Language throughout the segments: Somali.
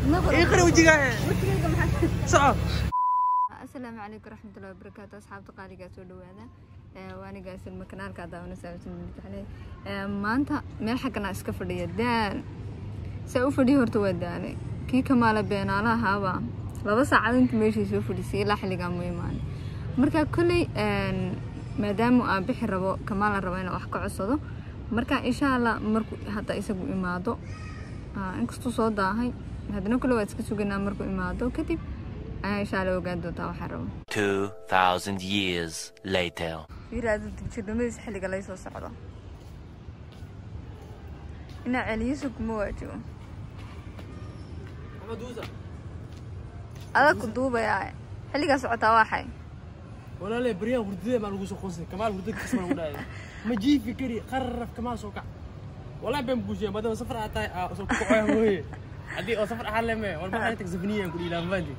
Ii qari wejigaahe. Wejigayga maxaa? Soco. Asalaamu calaykum waraxmatullahi wabarakaatu, asxaabta qaaligaa, soo dhawaada. Waa aniga Silma, kanaalka daawanaysaa. Maanta meel xaggana iska fadhiya, daal saa u fadhiya. Horta waa daalay. Kii Kamaala beenaala ahaaba 2 saacad inta meeshii soo fadhisay ilaa xilligaa mu imaanay. Marka kolley maadaama aan bixi rabo, Kamaala rabo inaan wax ka codsado. Marka insha Allah markuu hadda isagu imaado, inkastuu soo daahay, haddana kolley waa iska suganaa. Markuu imaado kadib ayaa insha Allah ogaan doontaa waxaan rabo. 2,000 years later. Fiiraadu dibjirnimadiisa xilliga lay soo socdo inaa celiyisu kuma waajibo. Adag ku duubayaa xilligaa socotaa waxay. Walaalay, baryahan hurdada maa lagu soo qoosay. Kamaal hurdada kasma lagu dhahay, ma jiifi kari qararaf. Kamaal soo kac, wallahi been buushiya. Maadaama safar aad tahay aa soo kacaya mooye, haddii oo safar ahaan leme war maxay tag safniya ku dhiilaa mafahanti.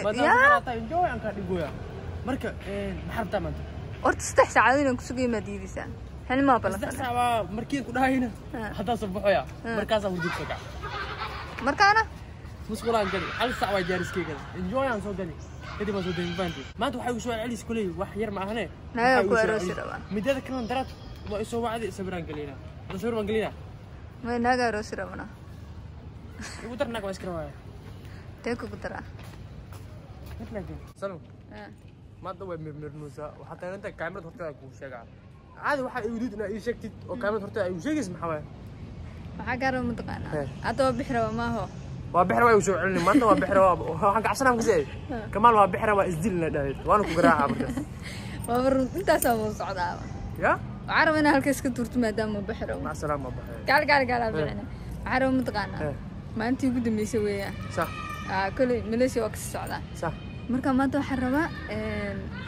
Maadaama safar aad tahay, enjoy aan kaa dhigoya. Marka maxaa rabtaa maanta? Horta 3 saacadood inaan kusugaya maa diidaysaa? Xilli maa 3 ballansanay. Saac baa markiin ku dhahayna haddaa soo baxoya, markaasaa hurdada soo kac. Markaana musqulaan gali, hal saac waa jaariskeyga, enjoy aan soo gali, kadib aan soo degay, mafahanti. Maanta waxay igu soo celis kuley wax yar ma ahane. Naga Waxay igu ku soo aroosi celis. Rabaa. Midada kalena daraad waa isoo wacdi, sawiraan galeynaa. Hadda sawir baan galeynaa. May naaga aroosi rabnaa. Igu dar, naag waa iska rawaaya. Tee kugu daraa? Salom, maanta way mirmirnuusaa. Waxaa taagantahay kaamirad horteeda kuu sheegaa. Caadi waxaa igu diid inaa ii sheegtid oo kaamirad horteeda igu sheegaysa, maxaa waaye? Maxaa kaa raba mataqaanaa? Hee. Hadda waa bixi raba maaho. Waa bixra, waa igu soo celini. Maanta waa bixra, waa waxaan kacabsanaa makasee Kamaal waa bixra, waa isdil ina dhahayd, waana ku garaaca markaas. Waaba run, intaasaa wuu socdaaba. Ya. Waxaa raba inaa halka iska tuurto maadaama bixi rabo. Mac salaam, waa baxay. Gaal gaal gaal bixina. Waxaa raba mataqaanaa? Hee. Maalintii ugu dambeysay weeyaan. Sax. Kolley Malaysia waa kasii socdaa. Sax. Marka maanta waxaan rabaa,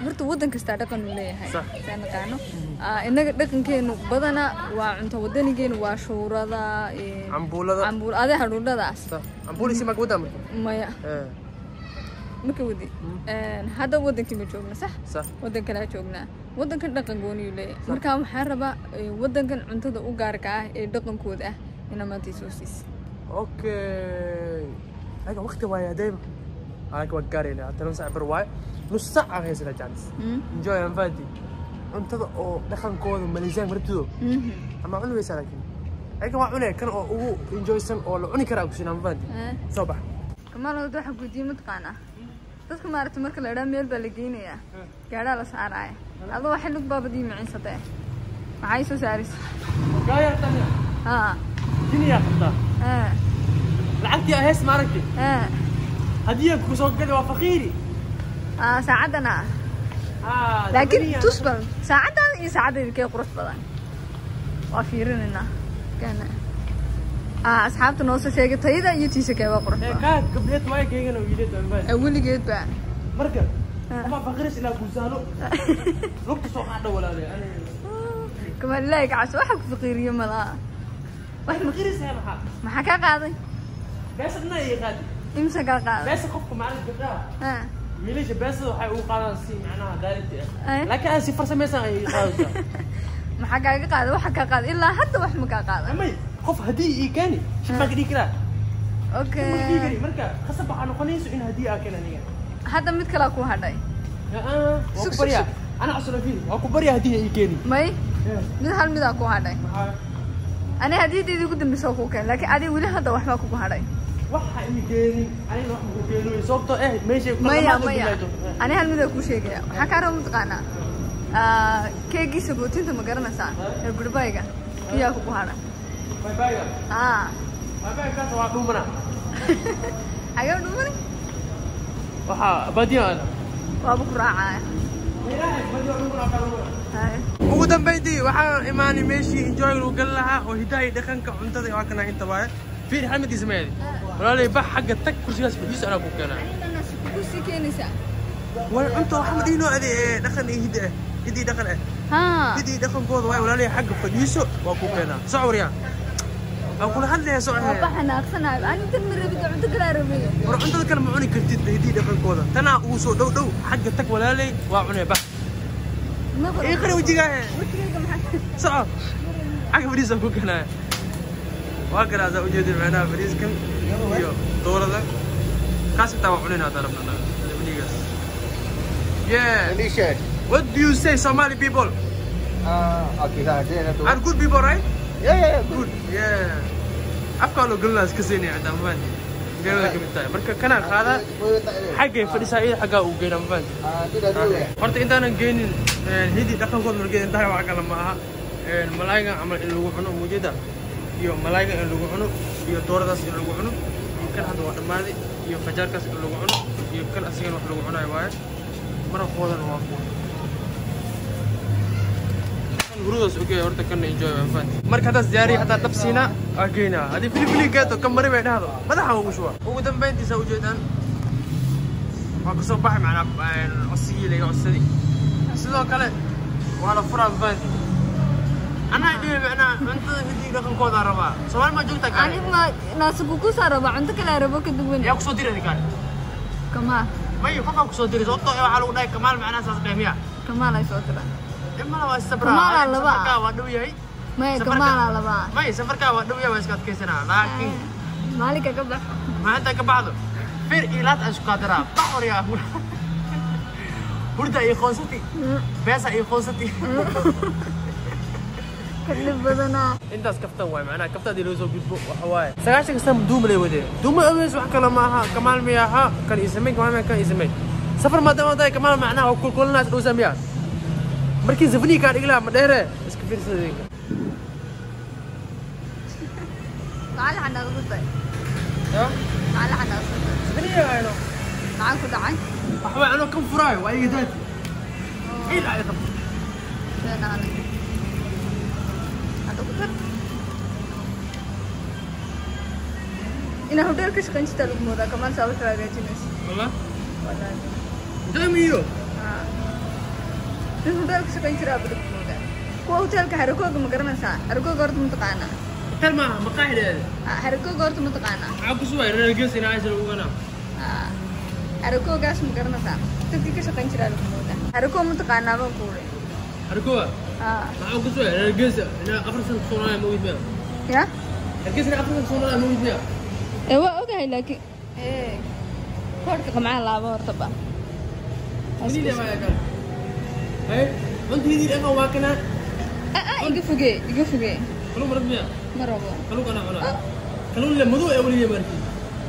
horta waddan kastaa dhaqan uu leeyahay. Sax. Saan naqaano. Innaga dhaqankeenu badanaa waa cunto wadanigeenu, waa shuurada, cambuulada. Cambuul adee hadhuudhadaas. Sax, cambuulisi ma wadaa marka? Maya. Ee. Marka wadi. Hadda wadankii ma joogna, sax? Sax. Waddan kalaa joognaa, waddankan dhaqan gooniyuu leeyahay. Marka waxaan rabaa waddankan cuntada u gaarka ah ee dhaqankooda ah inaa maanta isoo siisa. Okay, ayaga waqti waaya dayma anaga waa gaarayna 10 saac bar waaye, nus saac aan haysanaa chance. Enjoy aan fahanti cuntada oo dhaqankooda Malaysian martido ama cuni weysaa, laakiin ayaga waa cunaya kan oo ugu enjoysan oo la cuni karaa kusinaa, ma fahanti. Soo bax. Kamaal, horta waxaa gudiye mataqaanaa dadka maaragtay marka la idhaa meel baa la geynayaa, gaadhaa la saaraaya, adoo waxay lug baabadii micinsatee, maxay soo saaraysa? Gaayartanya. Haa. Jiniyaa qabtaa. Lacagtii aa hees maaragtay. Hadiyan ku soo gadi, waa faqiiri. Saacaddana laakiin tus bal saacaddaada iyo saacadayda kee qurux badan waa fiirinaynaa. Kana asxaabta noo soo sheegay tayada iyo tiisa keebaa qurux badan. Kaa gabdheed waay, keygana wiileed waa mafahanti. Weligeed ba. Marka ama faqiiris ilaa guusaano lugta soo qaadha walaale. Kamaal, ilaahay ka cabso, waxa ku faqiiriyo malaha. Wax faqiiris hee maxaa? Maxaa kaa qaaday? Beesa dhan ay qaadi. Imse kaa qaaday? Beesa qofka macnaha gabdhaha wiilasha beesada waxay ugu qaadaan si macnaha direct ah, laakiin aan si farsamaysan ay qaadaysaa. Maxaa kaaga qaaday? Waxa kaa qaaday ilaa hadda wax ma kaa qaaday? Amay qof haddii ii keeni shibaan ka dhigi karaa. Ma dhigi kari. Marka khasab waxaa noqonayso in haddii aa keen aniga. Hadda mid kalaa ku hadhay. Waa Sug, ku sug, baryaa sug. Ana casrafiil waa ku baryaa haddii ii keeni. May mid hal midaa ku hadhay. Maxaa? Ani hadiyadeedii ugu dambeysay waa kuu keen, laakiin adiga weli hadda waxbaa kugu hadhay. Waxa imi keenin anigana wax maku keenoy, sababtoo eh meeshay ku maya dhammaantood maya bilaayto. Ani hal midaa kuu sheegaya. Waxaa kaa raba mataqaanaa? Keegiisa bootinta ma garanaysaa ee gurbayga kiyaa kugu hadhay. Bye bye. Haa. Bye bye, kaas waa dhumana. Xagee dhumani? Waxaa badiyo ana. Waaba ku raacaya. Ilaahay badiyo dhumana kaa dhumana. Haye. Ugu dambeyntii waxaan imaanay meeshii enjoy lagu gali lahaa oo hidaha iyo dhaqanka cuntada. Waa kana inta waaye, fiir xamadiisa maadi walaalay, bax xagga tag, kursigaas fadhiiso, anaa ku keenaa. Ku sii keenaysaa? War cunto waxa ma dhihinoo adi ee dhaqan iyo hidda ah, hidda iyo dhaqan ah. Haa. Hidda iyo dhaqankooda waay walaalay, xagga fadhiiso, waa ku keenaa. Soc waryaa, waan kula hadlayaa, soc. Waa baxanaaqsanayo ani, tan ma rabid, cunto kalaa rabay. War cuntada kale ma cuni kartid hidda iyo dhaqankooda, tanaa ugu soo dhow dhow. Xagga tag walaalay, waa cunee, bax. Ii qari wejigaahe. Wejigayga maxaa? Soco, xagga fadhiisaan ku keenaya. Waa kanaasaa ujeedin macnaha fadhiiskan iyo doorada. Kaas xitaa waa cunayna haddaan rabna annaga safnigaas. Yeah. Delicious. What do you say, Somali people? Okay, saya tu. Are good people, right? Yeah, good. Yeah. Afka loo gelinaa iska siinaya xitaa, ma fahanti? Geelada ka mid tahay. Marka kanaan qaadaa, xaggay fadhisaa iyada, xaggaa uu geynaa, ma fahanti? Tu dah dulu. Horta intaanan geynin hidi dhaqankooda margeed intahay wax kale ma aha. Malaaygan camal in lagu cuno mujeda, iyo malaaygan in lagu cuno, iyo dooradaas in lagu cuno, iyo kan hadda waa dhammaaday, iyo qajaarkaas in lagu cuno, iyo kan asigana wax lagu cunayo waaye. Maraqoodana waa kuwa kan hurudaas. Okay, horta kana enjoy waa fahanti. Marka haddaas diyaariya hataa dhab siinaa waa geynaa. Haddii filifili geeto kan mari bay dhahdo madaxa ugu shuba. Ugu dambeyntiisa ujeedaan waa kasoo baxay macnaa codsigii laga codsaday. Sidoo kale waa la furaa, fahanti? Anaa dhihi macnaa cuntada hidii dhaqankooda rabaa. Soomaali ma joogtaa kaale? Anig ma naasikukuusaa rabaa, cunto kale rabo ka duwan. Yaa kusoo diray kaale? Kamaal. May qofaa kusoo diray, sababtoo eh waxaa lagu dhahay Kamaal macnaa saas dheh miya? Kamaal ay soo diray. Dhib mala, waa isabraa. Kamaalaa laba. Safarkaa waa dhow yahay. Maya, kamaalaa labaa. May, safarkaa waa dhow yahay, waa iska adkaysanaa, laakiin maalinka ka bax. Maalinta ka baxdo fir iyo laad aan isku qaadaraa bax waryaa. Hurda iyo qoonsati, beesa iyo qoonsati. Ka dhib badanaa. Intaas kaftan waay, macnaha kafta hadii loo soo gudbo waxa waaye 90 sana duuma lay wadeen. Duuma aweys wax kale ma aha. Kamaal miya aha kan ii sameyn, Kamaal miya kan ii sameyn. Safar maadaama tahay Kamaal macnaha waa kulkulinaas dhow samiya. Markii safnii kaa dhigi lahaa ma dheere iska fiirsada idinka. Maxaa la xanaaqsatay? Ya. Maxaa la xanaaqsatay? Safnii ayno. Maxaa ku dhacay? Waxa waay anoo kan furaayo waa iga daati ciid ay qabto. Beenaale. Hadda ku dar. Inaa hodheel ka shaqayn jirtaa lagu moodaa, Kamaal saa wuxuu hagaajinaysa. Wallah. Wallaahi. Damiyo. Haa. Nin hodheel ka shaqayn jiraa ba lagu moodaa. Kuwa hoteelka xarakooga ma garanaysaa? Xarakooga horta ma taqaanaa? Hotel maaha, maqaaxideeda. Haa, xarakooga horta ma taqaanaa? Maxaa ku sugay reer gees inaa aysan ugu ganaa? Haa. Xarakoogaas ma garanaysaa? Dadkii ka shaqayn jiraa lagu moodaa. Xarakoo ma taqaanaa baan ku uri. Harkowa. Haa. Maxaa ku sugay reer gees inaa 4 sano kusoo noolaya ma ogid miya? Ya? Reer gees inaa 4 sano kusoo noolaya ma ogid miya? Ee, waa ogahay, laakiin ee koodhka qamcaa laabo horta ba. Hidii waa kan. Hey, cunta hidii dhaqan waa kana. Ah, iga fogee, iga fogee. Kalluun marad miya? Ma rabo. Kalluun kana cunaa. Kalluun le madow ee weligeed markii.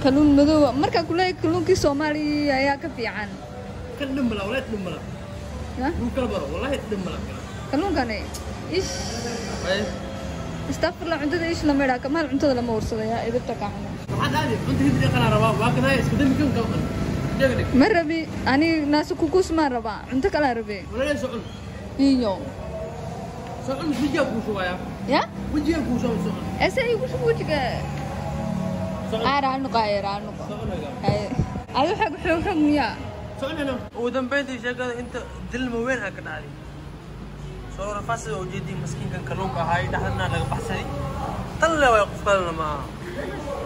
Kalluun madow markaa kuleeyahay, kalluunkii Soomaaliya ayaa ka fiican. Kan dhib mala, wallahi dhib mala. Ya? Wuu kala baro, wallahi dhib mala. Kalluunkani ish. Hey, Astagfirullah, cuntada ish lama idhaa Kamaal, cuntada lama ursadaya, idibta kaa xuma. Waxaan dhahday cunta hidii dhaqan rabaa, waa kana iska dami kan kan. Dhig dhig. Ma rabi ani, naasi kukus maan rabaa, cunto kalaa rabi. Wallahi socon. Iyo Socon, wejiga kuu shubaya. Ya. Wejiga kuu shubo, socon. Ese igu shub wejiga. Socon. Aa, raal noqo, ay raal noqo. Socon aga. Ay adi xog xog xog miyaa? Socon ana. Ugu dambeyntii sheekada inta dilma weyn aa ka dhacday. Soo rafaasida ujeedii maskiinkan kalluunka ahaa dhexdana laga baxsaday. Tan le waay, qof kalena ma aha.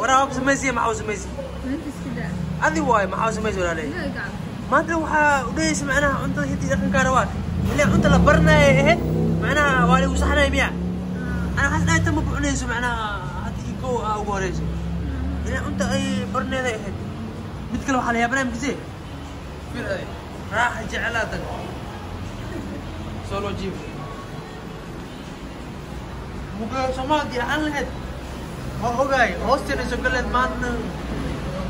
Waraa waa samaysiya, maxaa u samaysi? Maanta iska daa. Adi waay, maxaa u samaysi walaalay? Ilaahay gacan. Maanta waxaa u dhahaysa macnaha cuntada hidii dhaqankaa rabaa. Ilaa cunta la baranaya ahayd macnaha waa lagu saxnaya miya? Ana waxaas dhahay tan ma ku cunayso macnaha haddii kow aa ugu horeyso. Ilaa cunta ay barneeda ahayd. Mid kale waxaa la yaabanaya makasee? Fir ay raaxa jecelaa tan. Soo loo jiifo. Muga Soomaali ahaan lahayd. Waa ogaay hoosteena soo galeed maanta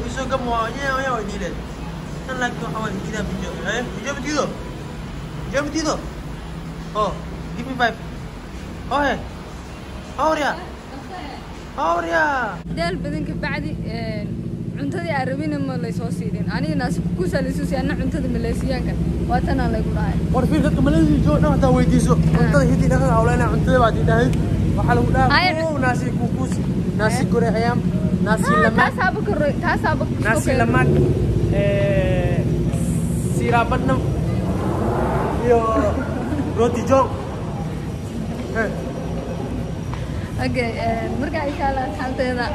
isoo gam waa yaa yaa waa diileed. Tan laakiin waxaa waaye diidaa bijo. Eh, bijo diido. Bijo diido. Oh, give me five. Oh, hey. Hawriya. Hawriya. Daal badan ka bacdi cuntadii aan rabina ma laysoo siidin. Aniga naasi kukuusaa laysoo siiyay, anna cuntada maleesiyaanka waa tanaa laygu dhahay. War fiir, dadka Malaysia jooga dhan hadaa weydiiso cuntada hidii dhaqanka hawleyna cuntada baad idhaahid waxaa lagu dhahaa kow naasi kukus, nasi goreng ayam, nasi lemak. Taasaaba korro, taasaaba. Nasi lemak, sirabat iyo roti john. Okay, marka insha Allah asxaabteeda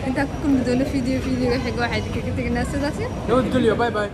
intaan ku kulmi doono videoga xiga, waxaa idinkaga teganaa sidaas. Nabadgelyo, bye bye.